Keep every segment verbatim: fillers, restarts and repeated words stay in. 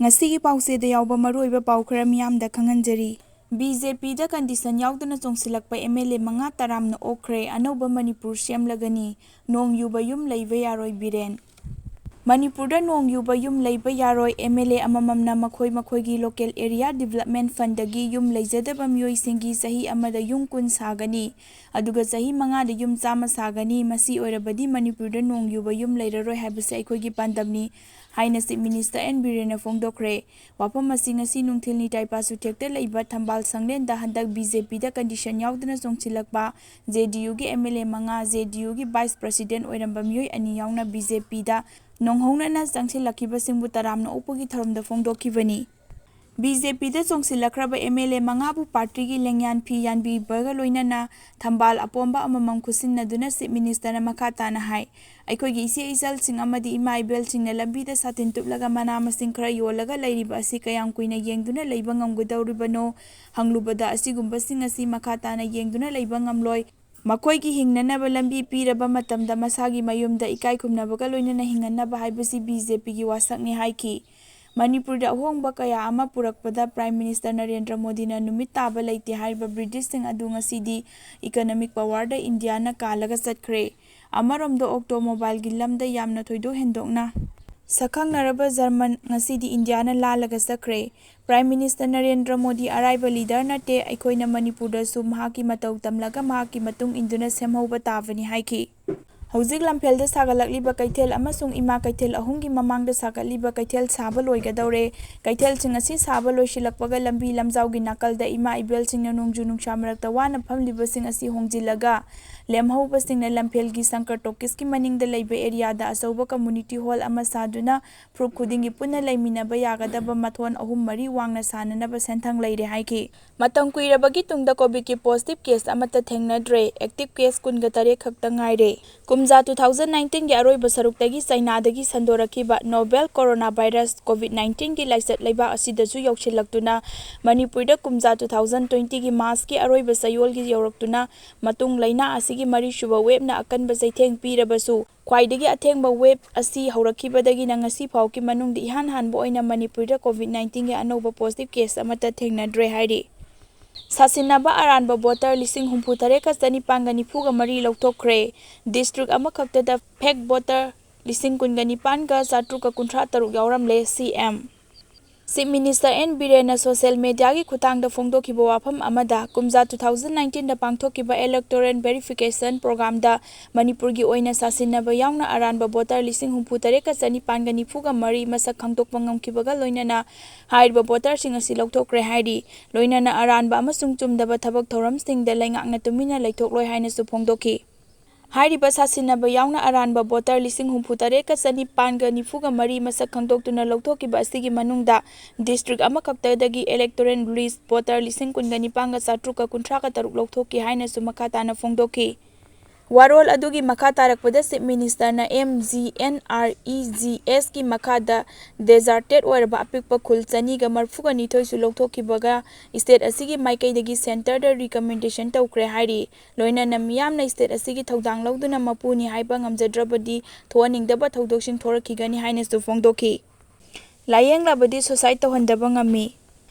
ꯉꯁꯤꯒꯤ ꯄꯥꯎꯆꯦꯗ ꯌꯥꯎꯕ ꯃꯔꯨꯑꯣꯏꯕ ꯄꯥꯎ ꯈꯔ ꯃꯤꯌꯥꯝꯗ ꯈꯪꯍꯟꯖꯔꯤ꯫ ꯕꯤ ꯖꯦ ꯄꯤꯗ condition ꯌꯥꯎꯗꯅ ꯆꯣꯡꯁꯤꯜꯂꯛꯄ ꯑꯦꯝ ꯑꯦꯜ ꯑꯦ ꯃꯉꯥ ꯇꯔꯥꯝꯅ ꯑꯣꯛꯈ꯭ꯔꯦ꯫ ꯑꯅꯧꯕ ꯃꯅꯤꯄꯨꯔ ꯁꯦꯝꯂꯒꯅꯤ꯫ ꯅꯣꯡ ꯌꯨꯕ ꯌꯨꯝ ꯂꯩꯕ ꯌꯥꯔꯣꯏ ꯕꯤꯔꯦꯟ꯫ ꯃꯅꯤꯄꯨꯔꯗ ꯅꯣꯡ ꯌꯨꯕ ꯌꯨꯝ ꯂꯩꯕ ꯌꯥꯔꯣꯏ꯫ ꯑꯦꯝ ꯑꯦꯜ ꯑꯦ ꯑꯃꯃꯝꯅ ꯃꯈꯣꯏ ꯃꯈꯣꯏꯒꯤ local area development fundꯗꯒꯤ ꯌꯨꯝ ꯂꯩꯖꯗꯕ ꯃꯤꯑꯣꯏꯁꯤꯡꯒꯤ ꯆꯍꯤ ꯑꯃꯗ ꯌꯨꯝ ꯀꯨꯟ ꯁꯥꯒꯅꯤ꯫ ꯑꯗꯨꯒ ꯆꯍꯤ ꯃꯉꯥꯗ ꯌꯨꯝ ꯆꯥꯝꯃ ꯁꯥꯒꯅꯤ꯫ ꯃꯁꯤ ꯑꯣꯏꯔꯕꯗꯤ ꯃꯅꯤꯄꯨꯔꯗ ꯅꯣꯡ ꯌꯨꯕ ꯌꯨꯝ ꯂꯩꯔꯔꯣꯏ ꯍꯥꯏꯕꯁꯤ ꯑꯩꯈꯣꯏꯒꯤ ꯄꯥꯟꯗꯝꯅꯤ ꯍꯥꯏꯅ Chief Minister ꯑꯦꯟ ꯕꯤꯔꯦꯟꯅ ꯐꯣꯡꯗꯣꯛꯈ꯭ꯔꯦ꯫ ꯋꯥꯐꯝ ꯑꯁꯤ ꯉꯁꯤ ꯅꯨꯡꯊꯤꯜ ꯅꯤꯇꯥꯏ ꯄꯥꯁꯨꯊꯦꯛꯇ ꯂꯩꯕ ꯊꯝꯕꯥꯜ ꯁꯪꯂꯦꯟꯗ ꯍꯟꯗꯛ ꯕꯤ ꯖꯦ ꯄꯤꯗ condition ꯌꯥꯎꯗꯅ ꯆꯣꯡꯁꯤꯜꯂꯛꯄ ꯖꯦ ꯗꯤ ꯌꯨꯒꯤ ꯑꯦꯝ ꯑꯦꯜ ꯑꯦ ꯃꯉꯥ, ꯖꯦ ꯗꯤ ꯌꯨꯒꯤ vice president ꯑꯣꯏꯔꯝꯕ ꯃꯤꯑꯣꯏ ꯑꯅꯤ ꯌꯥꯎꯅ ꯕꯤ ꯖꯦ ꯄꯤꯗ ꯅꯧꯍꯧꯅꯅ ꯆꯪꯁꯤꯜꯂꯛꯈꯤꯕꯁꯤꯡꯕꯨ ꯇꯔꯥꯝꯅ ꯑꯣꯛꯄꯒꯤ ꯊꯧꯔꯝꯗ ꯐꯣꯡꯗꯣꯛꯈꯤꯕꯅꯤ꯫ ꯕꯤ ꯖꯦ ꯄꯤꯗ ꯆꯣꯡꯁꯤꯜꯂꯛꯈ꯭ꯔꯕ ꯑꯦꯝ ꯑꯦꯜ ꯑꯦ ꯃꯉꯥꯕꯨ partyꯒꯤ ꯂꯦꯡꯌꯥꯟ ꯐꯤ ꯌꯥꯟꯕꯤꯕꯒ ꯂꯣꯏꯅꯅ ꯊꯝꯕꯥꯜ ꯑꯄꯣꯝꯕ ꯑꯃꯃꯝ ꯈꯨꯠꯁꯤꯟꯅꯗꯨꯅ Chief Ministerꯅ ꯃꯈꯥ ꯇꯥꯅ ꯍꯥꯏ, ꯑꯩꯈꯣꯏꯒꯤ ꯏꯆꯦ ꯏꯆꯜꯁꯤꯡ ꯑꯃꯗꯤ ꯏꯃꯥ ꯏꯕꯦꯜꯁꯤꯡꯅ ꯂꯝꯕꯤꯗ ꯁꯥꯇꯤꯟ ꯇꯨꯞꯂꯒ ꯃꯅꯥ ꯃꯁꯤꯡ ꯈꯔ ꯌꯣꯜꯂꯒ ꯂꯩꯔꯤꯕ ꯑꯁꯤ ꯀꯌꯥꯝ ꯀꯨꯏꯅ ꯌꯦꯡꯗꯨꯅ ꯂꯩꯕ ꯉꯝꯒꯗꯧꯔꯤꯕꯅꯣ ꯍꯪꯂꯨꯕꯗ, ꯑꯁꯤꯒꯨꯝꯕꯁꯤꯡ ꯑꯁꯤ ꯃꯈꯥ ꯇꯥꯅ ꯌꯦꯡꯗꯨꯅ ꯂꯩꯕ ꯉꯝꯂꯣꯏ꯫ ꯃꯈꯣꯏꯒꯤ ꯍꯤꯡꯅꯅꯕ ꯂꯝꯕꯤ ꯄꯤꯔꯕ ꯃꯇꯝꯗ ꯃꯁꯥꯒꯤ ꯃꯌꯨꯝꯗ ꯏꯀꯥꯏ ꯈꯨꯝꯅꯕꯒ ꯂꯣꯏꯅꯅ ꯍꯤꯡꯍꯟꯅꯕ ꯍꯥꯏꯕꯁꯤ ꯕꯤ ꯖꯦ ꯄꯤꯒꯤ ꯋꯥꯁꯛꯅꯤ ꯍꯥꯏꯈꯤ꯫ ꯃꯅꯤꯄꯨꯔꯗ ꯑꯍꯣꯡꯕ ꯀꯌꯥ ꯑꯃ ꯄꯨꯔꯛꯄꯗ Prime Minister ꯅꯔꯦꯟꯗ꯭ꯔ ꯃꯣꯗꯤꯅ ꯅꯨꯃꯤꯠ ꯇꯥꯕ ꯂꯩꯇꯦ ꯍꯥꯏꯔꯤꯕ ꯕ꯭ꯔꯤꯇꯤꯁꯁꯤꯡ ꯑꯗꯨ ꯉꯁꯤꯗꯤ economic powerꯗ ꯏꯟꯗꯤꯌꯥꯅ ꯀꯥꯜꯂꯒ ꯆꯠꯈ꯭ꯔꯦ꯫ ꯑꯃꯔꯣꯝꯗ automobileꯒꯤ ꯂꯝꯗ ꯌꯥꯝꯅ ꯊꯣꯏꯗꯣꯛ ꯍꯦꯟꯗꯣꯛꯅ ꯁꯛꯈꯪꯅꯔꯕ ꯖꯔꯃꯟ ꯉꯁꯤꯗꯤ ꯏꯟꯗꯤꯌꯥꯅ ꯂꯥꯜꯂꯒ ꯆꯠꯈ꯭ꯔꯦ꯫ Prime Minister ꯅꯔꯦꯟꯗ꯭ꯔ ꯃꯣꯗꯤ ꯑꯔꯥꯏꯕ leader ꯅꯠꯇꯦ, ꯑꯩꯈꯣꯏꯅ ꯃꯅꯤꯄꯨꯔꯗꯁꯨ ꯃꯍꯥꯛꯀꯤ ꯃꯇꯧ ꯇꯝꯂꯒ ꯃꯍꯥꯛꯀꯤ ꯃꯇꯨꯡ ꯏꯟꯗꯨꯅ ꯁꯦꯝꯍꯧꯕ ꯇꯥꯕꯅꯤ ꯍꯥꯏꯈꯤ꯫ ꯍꯧꯖꯤꯛ ꯂꯝꯐꯦꯜꯗ ꯁꯥꯒꯠꯂꯛꯂꯤꯕ ꯀꯩꯊꯦꯜ ꯑꯃꯁꯨꯡ ꯏꯃꯥ ꯀꯩꯊꯦꯜ ꯑꯍꯨꯝꯒꯤ ꯃꯃꯥꯡꯗ ꯁꯥꯒꯠꯂꯤꯕ ꯀꯩꯊꯦꯜ ꯁꯥꯕ ꯂꯣꯏꯒꯗꯧꯔꯦ꯫ ꯀꯩꯊꯦꯜꯁꯤꯡ ꯑꯁꯤ ꯁꯥꯕ ꯂꯣꯏꯁꯤꯜꯂꯛꯄꯒ ꯂꯝꯕꯤ ꯂꯝꯖꯥꯎꯒꯤ ꯅꯥꯀꯜꯗ ꯏꯃꯥ ꯏꯕꯦꯜꯁꯤꯡꯅ ꯅꯣꯡꯖꯨ ꯅꯨꯡꯁꯥ ꯃꯔꯛꯇ ꯋꯥꯅ ꯐꯝꯂꯤꯕꯁꯤꯡ ꯑꯁꯤ ꯍꯣꯡꯖꯤꯜꯂꯒ ꯂꯦꯝꯍꯧꯕꯁꯤꯡꯅ ꯂꯝꯐꯦꯜꯒꯤ ꯁꯪꯀꯔ ꯇꯣꯀꯤꯁꯀꯤ ꯃꯅꯤꯡꯗ ꯂꯩꯕ areaꯗ ꯑꯆꯧꯕ community hall ꯑꯃ ꯁꯥꯗꯨꯅ ꯐꯨꯔꯨꯞ ꯈꯨꯗꯤꯡꯒꯤ ꯄꯨꯟꯅ ꯂꯩꯃꯤꯟꯅꯕ ꯌꯥꯒꯗꯕ ꯃꯊꯣꯟ ꯑꯍꯨꯝ ꯃꯔꯤ ꯋꯥꯡꯅ ꯁꯥꯅꯅꯕ ꯁꯦꯟꯊꯪ ꯂꯩꯔꯦ ꯍꯥꯏꯈꯤ꯫ ꯃꯇꯝ ꯀꯨꯏꯔꯕꯒꯤ ꯇꯨꯡꯗ COVIDꯀꯤ positive case ꯑꯃꯠꯇ ꯊꯦꯡꯅꯗ꯭ꯔꯦ꯫ Active case ꯀꯨꯟꯒ ꯇꯔꯦꯠ ꯈꯛꯇ ꯉꯥꯏꯔꯦ꯫ ꯀꯨꯝꯖꯥ two thousand nineteen ꯒꯤ ꯑꯔꯣꯏꯕ ꯁꯔꯨꯛꯇꯒꯤ ꯆꯩꯅꯥꯗꯒꯤ ꯁꯟꯗꯣꯔꯛꯈꯤꯕ novel coronavirus COVID nineteen ꯒꯤ ꯂꯥꯏꯆꯠ ꯂꯩꯕꯥꯛ ꯑꯁꯤꯗꯁꯨ ꯌꯧꯁꯤꯜꯂꯛꯇꯨꯅ, ꯃꯅꯤꯄꯨꯔꯗ ꯀꯨꯝꯖꯥ two thousand twenty ꯒꯤ March ꯀꯤ ꯑꯔꯣꯏꯕ ꯆꯌꯣꯜꯒꯤ ꯌꯧꯔꯛꯇꯨꯅ, ꯃꯇꯨꯡ ꯂꯩꯅꯥ ꯑꯁꯤꯒꯤ ꯃꯔꯤꯁꯨꯕ wave ꯅ ꯑꯀꯟꯕ ꯆꯩꯊꯦꯡ ꯄꯤꯔꯕꯁꯨ, ꯈ꯭ꯋꯥꯏꯗꯒꯤ ꯑꯊꯦꯡꯕ wave ꯑꯁꯤ ꯍꯧꯔꯛꯈꯤꯕꯗꯒꯤꯅ ꯉꯁꯤ ꯐꯥꯎꯒꯤ ꯃꯅꯨꯡꯗ ꯏꯍꯥꯟ ꯍꯥꯟꯕ ꯑꯣꯏꯅ ꯃꯅꯤꯄꯨꯔꯗ COVID nineteen ꯒꯤ ꯑꯅꯧꯕ positive case ꯑꯃꯠꯇ ꯊꯦꯡꯅꯗ꯭ꯔꯦ ꯍꯥꯏꯔꯤ꯫ ꯁꯥꯁꯤꯟꯅꯕ ꯑꯔꯥꯟꯕ voter ꯂꯤꯁꯤꯡ ꯍꯨꯝꯐꯨ ꯇꯔꯦꯠꯀ ꯆꯅꯤꯄꯥꯟꯒ ꯅꯤꯐꯨꯒ ꯃꯔꯤ ꯂꯧꯊꯣꯛꯈ꯭ꯔꯦ꯫ District ꯑꯃꯈꯛꯇꯗ fake voter ꯂꯤꯁꯤꯡ ꯀꯨꯟꯒ ꯅꯤꯄꯥꯟꯒ ꯆꯥꯇ꯭ꯔꯨꯛꯀ ꯀꯨꯟꯊ꯭ꯔꯥ ꯇꯔꯨꯛ ꯌꯥꯎꯔꯝꯂꯦ, C M꯫ Chief Minister N ꯕꯤꯔꯦꯟꯅ social media ꯒꯤ ꯈꯨꯠꯊꯥꯡꯗ ꯐꯣꯡꯗꯣꯛꯈꯤꯕ ꯋꯥꯐꯝ ꯑꯃꯗ, ꯀꯨꯝꯖꯥ two thousand nineteen ꯗ ꯄꯥꯡꯊꯣꯛꯈꯤꯕ electoral verification program ꯗ ꯃꯅꯤꯄꯨꯔꯒꯤ ꯑꯣꯏꯅ ꯁꯥꯁꯤꯟꯅꯕ ꯌꯥꯎꯅ ꯑꯔꯥꯟꯕ voter ꯂꯤꯁꯤꯡ ꯍꯨꯝꯐꯨ ꯇꯔꯦꯠꯀ ꯆꯅꯤꯄꯥꯟꯒ ꯅꯤꯐꯨꯒ ꯃꯔꯤ ꯃꯁꯛ ꯈꯪꯗꯣꯛꯄ ꯉꯝꯈꯤꯕꯒ ꯂꯣꯏꯅꯅ ꯍꯥꯏꯔꯤꯕ voter ꯁꯤꯡ ꯑꯁꯤ ꯂꯧꯊꯣꯛꯈ꯭ꯔꯦ ꯍꯥꯏꯔꯤ꯫ ꯂꯣꯏꯅꯅ ꯑꯔꯥꯟꯕ ꯑꯃꯁꯨꯡ ꯆꯨꯝꯗꯕ ꯊꯕꯛ ꯊꯧꯔꯝꯁꯤꯡꯗ ꯂꯩꯉꯥꯛꯅ ꯇꯨꯃꯤꯟꯅ ꯂꯩꯊꯣꯛꯂꯣꯏ ꯍꯥꯏꯅꯁꯨ ꯐꯣꯡꯗꯣꯛꯈꯤ꯫ ꯍꯥꯏꯔꯤꯕ ꯁꯥꯁꯤꯟꯅꯕ ꯌꯥꯎꯅ ꯑꯔꯥꯟꯕ voter ꯂꯤꯁꯤꯡ ꯍꯨꯝꯐꯨ ꯇꯔꯦꯠꯀ ꯆꯅꯤꯄꯥꯟꯒ ꯅꯤꯐꯨꯒ ꯃꯔꯤ ꯃꯁꯛ ꯈꯪꯗꯣꯛꯇꯨꯅ ꯂꯧꯊꯣꯛꯈꯤꯕ ꯑꯁꯤꯒꯤ ꯃꯅꯨꯡꯗ district ꯑꯃꯈꯛꯇꯗꯒꯤ electoral list voter ꯂꯤꯁꯤꯡ ꯀꯨꯟꯒ ꯅꯤꯄꯥꯟꯒ ꯆꯥꯇ꯭ꯔꯨꯛꯀ ꯀꯨꯟꯊ꯭ꯔꯥꯒ ꯇꯔꯨꯛ ꯂꯧꯊꯣꯛꯈꯤ ꯍꯥꯏꯅꯁꯨ ꯃꯈꯥ ꯇꯥꯅ ꯐꯣꯡꯗꯣꯛꯈꯤ꯫ ꯋꯥꯔꯣꯜ ꯑꯗꯨꯒꯤ ꯃꯈꯥ ꯇꯥꯔꯛꯄꯗ Chief Minister ꯅ M G N R E G S ꯀꯤ ꯃꯈꯥꯗ deserted ꯑꯣꯏꯔꯕ ꯑꯄꯤꯛꯄ ꯈꯨꯜ ꯆꯅꯤꯒ ꯃꯔꯤꯐꯨꯒ ꯅꯤꯊꯣꯏꯁꯨ ꯂꯧꯊꯣꯛꯈꯤꯕꯒ state ꯑꯁꯤꯒꯤ ꯃꯥꯏꯀꯩꯗꯒꯤ centre ꯗ recommendation ꯇꯧꯈ꯭ꯔꯦ ꯍꯥꯏꯔꯤ꯫ ꯂꯣꯏꯅꯅ ꯃꯤꯌꯥꯝꯅ state ꯑꯁꯤꯒꯤ ꯊꯧꯗꯥꯡ ꯂꯧꯗꯨꯅ ꯃꯄꯨꯅꯤ ꯍꯥꯏꯕ ꯉꯝꯖꯗ꯭ꯔꯕꯗꯤ ꯊꯣꯛꯍꯟꯅꯤꯡꯗꯕ ꯊꯧꯗꯣꯛꯁꯤꯡ ꯊꯣꯔꯛꯈꯤꯒꯅꯤ ꯍꯥꯏꯅꯁꯨ ꯐꯣꯡꯗꯣꯛꯈꯤ꯫ ꯂꯥꯌꯦꯡꯂꯕꯗꯤ suicide ꯇꯧꯍꯟꯗꯕ ꯉꯝꯃꯤ꯫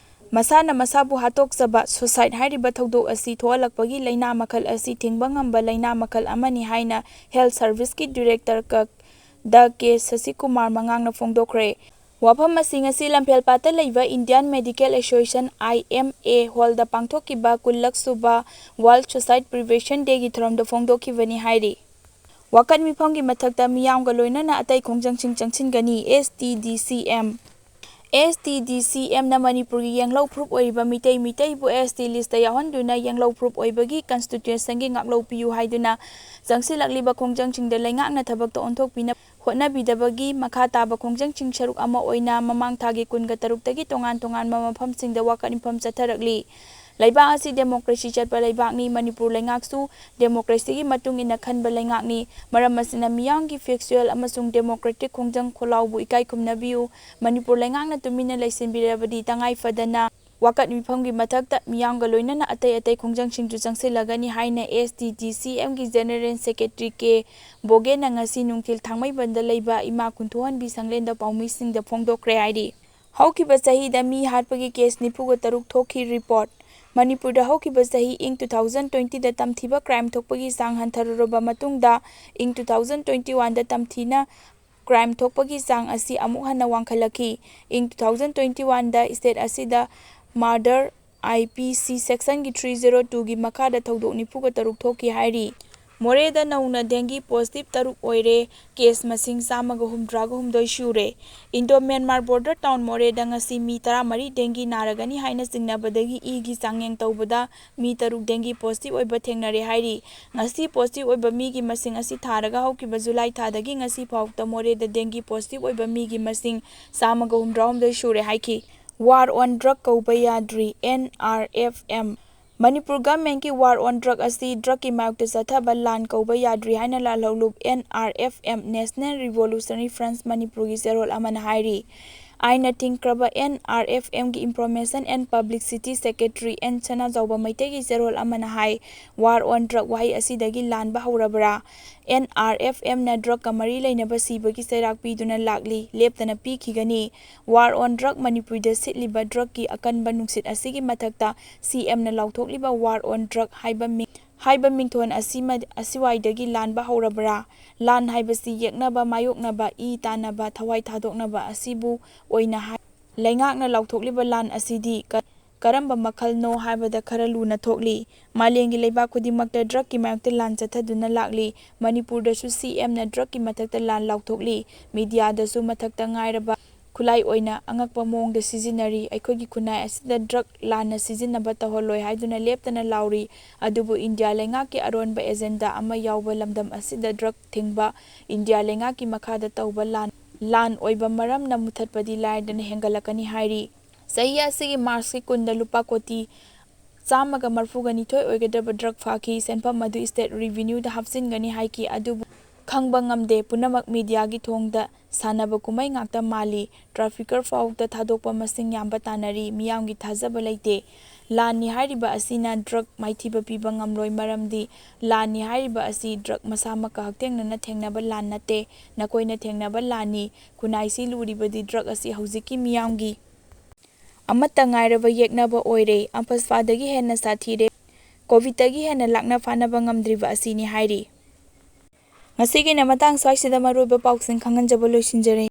ꯃꯁꯥꯅ ꯃꯁꯥꯕꯨ ꯍꯥꯠꯇꯣꯛꯆꯕ, suicide ꯍꯥꯏꯔꯤꯕ ꯊꯧꯗꯣꯛ ꯑꯁꯤ ꯊꯣꯛꯍꯜꯂꯛꯄꯒꯤ ꯂꯥꯏꯅꯥ ꯃꯈꯜ ꯑꯁꯤ ꯊꯤꯡꯕ ꯉꯝꯕ ꯂꯥꯏꯅꯥ ꯃꯈꯜ ꯑꯃꯅꯤ ꯍꯥꯏꯅ Health Service ꯀꯤ Director ꯀꯛ ꯗ ꯀꯦ ꯁꯁꯤꯀꯨꯃꯥꯔ ꯃꯉꯥꯡꯅ ꯐꯣꯡꯗꯣꯛꯈ꯭ꯔꯦ꯫ ꯋꯥꯐꯝ ꯑꯁꯤ ꯉꯁꯤ ꯂꯝꯐꯦꯜꯄꯥꯠꯇ ꯂꯩꯕ Indian Medical Association, I M A, hall ꯗ ꯄꯥꯡꯊꯣꯛꯈꯤꯕ ꯀꯨꯟꯂꯛ ꯁꯨꯕ World Suicide Prevention Day ꯒꯤ ꯊꯧꯔꯝꯗ ꯐꯣꯡꯗꯣꯛꯈꯤꯕꯅꯤ ꯍꯥꯏꯔꯤ꯫ ꯋꯥꯀꯠ ꯃꯤꯐꯝꯒꯤ ꯃꯊꯛꯇ ꯃꯤꯌꯥꯝꯒ ꯂꯣꯏꯅꯅ ꯑꯇꯩ ꯈꯣꯡꯖꯪꯁꯤꯡ ꯆꯪꯁꯤꯟꯒꯅꯤ꯫ S T D C M, S T D C M ꯅ ꯃꯅꯤꯄꯨꯔꯒꯤ ꯌꯦꯡꯂꯧ ꯐꯨꯔꯨꯞ ꯑꯣꯏꯔꯤꯕ ꯃꯤꯇꯩ, ꯃꯤꯇꯩꯕꯨ S T list ꯇ ꯌꯥꯎꯍꯟꯗꯨꯅ ꯌꯦꯡꯂꯧ ꯐꯨꯔꯨꯞ ꯑꯣꯏꯕꯒꯤ constitution ꯒꯤ ꯉꯥꯛꯂꯧ ꯄꯤꯌꯨ ꯍꯥꯏꯗꯨꯅ ꯆꯪꯁꯤꯜꯂꯛꯂꯤꯕ ꯈꯣꯡꯖꯪꯁꯤꯡꯗ ꯂꯩꯉꯥꯛꯅ ꯊꯕꯛꯇ ꯑꯣꯟꯊꯣꯛꯄꯤꯅꯕ ꯍꯣꯠꯅꯕꯤꯗꯕꯒꯤ ꯃꯈꯥ ꯇꯥꯕ ꯈꯣꯡꯖꯪꯁꯤꯡ ꯁꯔꯨꯛ ꯑꯃ ꯑꯣꯏꯅ ꯃꯃꯥꯡ ꯊꯥꯒꯤ ꯀꯨꯟꯒ ꯇꯔꯨꯛꯇꯒꯤ ꯇꯣꯉꯥꯟ ꯇꯣꯉꯥꯟꯕ ꯃꯐꯝꯁꯤꯡꯗ ꯋꯥꯀꯠ ꯃꯤꯐꯝ ꯆꯠꯊꯔꯛꯂꯤ꯫ ꯂꯩꯕꯥꯛ ꯑꯁꯤ democracy ꯆꯠꯄ ꯂꯩꯕꯥꯛꯅꯤ꯫ ꯃꯅꯤꯄꯨꯔ ꯂꯩꯉꯥꯛꯁꯨ democracyꯒꯤ ꯃꯇꯨꯡ ꯏꯟꯅ ꯈꯟꯕ ꯂꯩꯉꯥꯛꯅꯤ꯫ ꯃꯔꯝ ꯑꯁꯤꯅ ꯃꯤꯌꯥꯝꯒꯤ factual ꯑꯃꯁꯨꯡ democratic ꯈꯣꯡꯖꯪ ꯈꯣꯜꯂꯥꯎꯕꯨ ꯏꯀꯥꯏ ꯈꯨꯝꯅꯕꯤꯌꯨ꯫ ꯃꯅꯤꯄꯨꯔ ꯂꯩꯉꯥꯛꯅ ꯇꯨꯃꯤꯟꯅ ꯂꯩꯁꯤꯟꯕꯤꯔꯕꯗꯤ ꯇꯉꯥꯏ ꯐꯗꯅ ꯋꯥꯀꯠ ꯃꯤꯐꯝꯒꯤ ꯃꯊꯛꯇ ꯃꯤꯌꯥꯝꯒ ꯂꯣꯏꯅꯅ ꯑꯇꯩ ꯑꯇꯩ ꯈꯣꯡꯖꯪꯁꯤꯡꯁꯨ ꯆꯪꯁꯤꯜꯂꯒꯅꯤ ꯍꯥꯏꯅ STTCMꯒꯤ General Secretary ꯀꯦ ꯕꯣꯒꯦꯅ ꯉꯁꯤ ꯅꯨꯡꯊꯤꯜ ꯊꯥꯡꯃꯩꯕꯟꯗ ꯂꯩꯕ ꯏꯃꯥ ꯀꯨꯟꯊꯣꯛꯍꯟꯕꯤ ꯁꯪꯂꯦꯟꯗ ꯄꯥꯎꯃꯤꯁꯤꯡꯗ ꯐꯣꯡꯗꯣꯛꯈ꯭ꯔꯦ ꯍꯥꯏꯔꯤ꯫ ꯍꯧꯈꯤꯕ ꯆꯍꯤꯗ ꯃꯤ ꯍꯥꯠꯄꯒꯤ case ꯅꯤꯐꯨꯒ ꯇꯔꯨꯛ ꯊꯣꯛꯈꯤ꯫ Report꯫ ꯃꯅꯤꯄꯨꯔꯗ ꯍꯧꯈꯤꯕ ꯆꯍꯤ ꯏꯪ two thousand twentyꯗ ꯇꯝꯊꯤꯕ crime ꯊꯣꯛꯄꯒꯤ ꯆꯥꯡ ꯍꯟꯊꯔꯨꯔꯕ ꯃꯇꯨꯡꯗ ꯏꯪ two thousand twenty oneꯗ ꯇꯝꯊꯤꯅ crime ꯊꯣꯛꯄꯒꯤ ꯆꯥꯡ ꯑꯁꯤ ꯑꯃꯨꯛ ꯍꯟꯅ ꯋꯥꯡꯈꯠꯂꯛꯈꯤ꯫ ꯏꯪ two thousand twenty oneꯗ state ꯑꯁꯤꯗ murder IPC sectionꯒꯤ three zero twoꯒꯤ ꯃꯈꯥꯗ ꯊꯧꯗꯣꯛ ꯅꯤꯐꯨꯒ ꯇꯔꯨꯛ ꯊꯣꯛꯈꯤ ꯍꯥꯏꯔꯤ꯫ ꯃꯣꯔꯦꯗ ꯅꯧꯅ dengue positive ꯇꯔꯨꯛ ꯑꯣꯏꯔꯦ꯫ Case ꯃꯁꯤꯡ ꯆꯥꯝꯃꯒ ꯍꯨꯝꯗ꯭ꯔꯥꯒ ꯍꯨꯝꯗꯣꯏ ꯁꯨꯔꯦ꯫ Indo Myanmar border town ꯃꯣꯔꯦꯗ ꯉꯁꯤ ꯃꯤ ꯇꯔꯥꯃꯔꯤ dengue ꯅꯥꯔꯒꯅꯤ ꯍꯥꯏꯅ ꯆꯤꯡꯅꯕꯗꯒꯤ ꯏꯒꯤ ꯆꯥꯡꯌꯦꯡ ꯇꯧꯕꯗ ꯃꯤ ꯇꯔꯨꯛ dengue positive ꯑꯣꯏꯕ ꯊꯦꯡꯅꯔꯦ ꯍꯥꯏꯔꯤ꯫ ꯉꯁꯤ positive ꯑꯣꯏꯕ ꯃꯤꯒꯤ ꯃꯁꯤꯡ ꯑꯁꯤ ꯊꯥꯔꯒ ꯍꯧꯈꯤꯕ July ꯊꯥꯗꯒꯤ ꯉꯁꯤ ꯐꯥꯎꯕꯗ ꯃꯣꯔꯦꯗ dengue positive ꯑꯣꯏꯕ ꯃꯤꯒꯤ ꯃꯁꯤꯡ ꯆꯥꯝꯃꯒ ꯍꯨꯝꯗ꯭ꯔꯥꯍꯨꯝꯗꯣꯏ ꯁꯨꯔꯦ ꯍꯥꯏꯈꯤ꯫ War on drug ꯀꯧꯕ ꯌꯥꯗ꯭ꯔꯤ, NRFM꯫ Manipur governmentꯀꯤ war on drug ꯑꯁꯤ drugꯀꯤ ꯃꯥꯌꯣꯛꯇ ꯆꯠꯊꯕ ꯂꯥꯟ ꯀꯧꯕ ꯌꯥꯗ꯭ꯔꯤ ꯍꯥꯏꯅ ꯂꯥꯜꯍꯧꯂꯨꯞ, NRFM, National Revolutionary Front ꯃꯅꯤꯄꯨꯔꯒꯤ ꯆꯦꯔꯣꯜ ꯑꯃꯅ ꯍꯥꯏꯔꯤ꯫ ꯑꯥꯏꯟꯅ ꯊꯤꯡꯈ꯭ꯔꯕ NRFMꯒꯤ Information and Publicity Secretary N ꯁꯅꯥꯖꯥꯎꯕ ꯃꯩꯇꯩꯒꯤ ꯆꯦꯔꯣꯜ ꯑꯃꯅ ꯍꯥꯏ, war on drug ꯋꯥꯍꯩ ꯑꯁꯤꯗꯒꯤ ꯂꯥꯟꯕ ꯍꯧꯔꯕ꯭ꯔꯥ? NRFMꯅ drugꯀ ꯃꯔꯤ ꯂꯩꯅꯕ ꯁꯤꯕꯒꯤ ꯆꯩꯔꯥꯛ ꯄꯤꯗꯨꯅ ꯂꯥꯛꯂꯤ, ꯂꯦꯞꯇꯅ ꯄꯤꯈꯤꯒꯅꯤ꯫ War on drug, ꯃꯅꯤꯄꯨꯔꯗ ꯁꯤꯠꯂꯤꯕ drugꯀꯤ ꯑꯀꯟꯕ ꯅꯨꯡꯁꯤꯠ ꯑꯁꯤꯒꯤ ꯃꯊꯛꯇ CMꯅ ꯂꯥꯎꯊꯣꯛꯂꯤꯕ war on drug ꯍꯥꯏꯕ ꯃꯤꯡ, ꯍꯥꯏꯕ ꯃꯤꯡꯊꯣꯟ ꯑꯁꯤꯃ, ꯑꯁꯤꯋꯥꯏꯗꯒꯤ ꯂꯥꯟꯕ ꯍꯧꯔꯕ꯭ꯔꯥ? ꯂꯥꯟ ꯍꯥꯏꯕꯁꯤ ꯌꯦꯛꯅꯕ, ꯃꯥꯌꯣꯛꯅꯕ, ꯏ ꯇꯥꯟꯅꯕ, ꯊꯋꯥꯏ ꯊꯥꯗꯣꯛꯅꯕ ꯑꯁꯤꯕꯨ ꯑꯣꯏꯅ ꯍꯥꯏ꯫ ꯂꯩꯉꯥꯛꯅ ꯂꯥꯎꯊꯣꯛꯂꯤꯕ ꯂꯥꯟ ꯑꯁꯤꯗꯤ ꯀ-, ꯀꯔꯝꯕ ꯃꯈꯜꯅꯣ ꯍꯥꯏꯕꯗ ꯈꯔ ꯂꯨꯅ ꯊꯣꯛꯂꯤ꯫ ꯃꯥꯂꯦꯝꯒꯤ ꯂꯩꯕꯥꯛ ꯈꯨꯗꯤꯡꯃꯛꯇ drugꯀꯤ ꯃꯥꯌꯣꯛꯇ ꯂꯥꯟ ꯆꯠꯊꯗꯨꯅ ꯂꯥꯛꯂꯤ꯫ ꯃꯅꯤꯄꯨꯔꯗꯁꯨ CMꯅ drugꯀꯤ ꯃꯊꯛꯇ ꯂꯥꯟ ꯂꯥꯎꯊꯣꯛꯂꯤ꯫ Mediaꯗꯁꯨ ꯃꯊꯛꯇ ꯉꯥꯏꯔꯕ ꯈꯨꯠꯂꯥꯏ ꯑꯣꯏꯅ ꯑꯉꯛꯄ ꯃꯑꯣꯡꯗ ꯁꯤꯖꯤꯟꯅꯔꯤ꯫ ꯑꯩꯈꯣꯏꯒꯤ ꯈꯨꯟꯅꯥꯏ ꯑꯁꯤꯗ drug ꯂꯥꯟꯅ ꯁꯤꯖꯤꯟꯅꯕ ꯇꯧꯍꯜꯂꯣꯏ ꯍꯥꯏꯗꯨꯅ ꯂꯦꯞꯇꯅ ꯂꯥꯎꯔꯤ꯫ ꯑꯗꯨꯕꯨ ꯏꯟꯗꯤꯌꯥ ꯂꯩꯉꯥꯛꯀꯤ ꯑꯔꯣꯟꯕ agenda ꯑꯃ ꯌꯥꯎꯕ ꯂꯝꯗꯝ ꯑꯁꯤꯗ drug ꯊꯤꯡꯕ ꯏꯟꯗꯤꯌꯥ ꯂꯩꯉꯥꯛꯀꯤ ꯃꯈꯥꯗ ꯇꯧꯕ ꯂꯥꯟ, ꯂꯥꯟ ꯑꯣꯏꯕ ꯃꯔꯝꯅ ꯃꯨꯊꯠꯄꯗꯤ ꯂꯥꯏꯔꯗꯅ ꯍꯦꯟꯒꯠꯂꯛꯀꯅꯤ ꯍꯥꯏꯔꯤ꯫ ꯆꯍꯤ ꯑꯁꯤꯒꯤ Marchꯀꯤ ꯀꯨꯟꯗ ꯂꯨꯄꯥ ꯀꯣꯇꯤ ꯆꯥꯝꯃꯒ ꯃꯔꯐꯨꯒ ꯅꯤꯊꯣꯏ ꯑꯣꯏꯒꯗꯕ ꯗ꯭ꯔꯒ ꯐꯥꯈꯤ꯫ ꯁꯦꯟꯐꯝ ꯑꯗꯨ ꯁ꯭ꯇꯦꯠ ꯔꯤꯚꯤꯅ꯭ꯌꯨꯗ ꯍꯥꯞꯆꯤꯟꯒꯅꯤ ꯍꯥꯏꯈꯤ, ꯑꯗꯨꯕꯨ ꯈꯪꯕ ꯉꯝꯗꯦ꯫ ꯄꯨꯝꯅꯃꯛ ꯃꯤꯗꯤꯌꯥꯒꯤ ꯊꯣꯡꯗ ꯁꯥꯟꯅꯕ ꯀꯨꯝꯍꯩ ꯉꯥꯛꯇ ꯃꯥꯜꯂꯤ꯫ ꯇ꯭ꯔꯥꯐꯤꯀꯔ ꯐꯥꯎꯗ ꯊꯥꯗꯣꯛꯄ ꯃꯁꯤꯡ ꯌꯥꯝꯕ ꯇꯥꯟꯅꯔꯤ꯫ ꯃꯤꯌꯥꯝꯒꯤ ꯊꯥꯖꯕ ꯂꯩꯇꯦ꯫ ꯂꯥꯟꯅꯤ ꯍꯥꯏꯔꯤꯕ ꯑꯁꯤꯅ ꯗ꯭ꯔꯒ ꯃꯥꯏꯊꯤꯕ ꯄꯤꯕ ꯉꯝꯂꯣꯏ, ꯃꯔꯝꯗꯤ ꯂꯥꯟꯅꯤ ꯍꯥꯏꯔꯤꯕ ꯑꯁꯤ ꯗ꯭ꯔꯒ ꯃꯁꯥꯃꯛꯀ ꯍꯛꯊꯦꯡꯅꯅ ꯊꯦꯡꯅꯕ ꯂꯥꯟ ꯅꯠꯇꯦ꯫ ꯅꯈꯣꯏꯅ ꯊꯦꯡꯅꯕ ꯂꯥꯟꯅꯤ꯫ ꯈꯨꯟꯅꯥꯏꯁꯤ ꯂꯨꯔꯤꯕꯗꯤ ꯗ꯭ꯔꯒ ꯑꯁꯤ ꯍꯧꯖꯤꯛꯀꯤ ꯃꯤꯌꯥꯝꯒꯤ ꯑꯃꯠꯇ ꯉꯥꯏꯔꯕ ꯌꯦꯛꯅꯕ ꯑꯣꯏꯔꯦ꯫ ꯑꯝꯐꯥꯜꯄꯥꯗꯒꯤ ꯍꯦꯟꯅ ꯁꯥꯊꯤꯔꯦ꯫ ꯀꯣꯚꯤꯗꯇꯒꯤ ꯍꯦꯟꯅ ꯂꯥꯛꯅ ꯐꯥꯅꯕ ꯉꯝꯗ꯭ꯔꯤꯕ ꯑꯁꯤꯅꯤ ꯍꯥꯏꯔꯤ꯫ ꯉꯁꯤꯒꯤꯅ ꯃꯇꯥꯡ ꯁ꯭ꯋꯥꯏꯁꯤꯗ ꯃꯔꯨꯑꯣꯏꯕ ꯄꯥꯎꯁꯤꯡ ꯈꯪꯍꯟꯖꯕ ꯂꯣꯏꯁꯤꯟꯖꯔꯦ꯫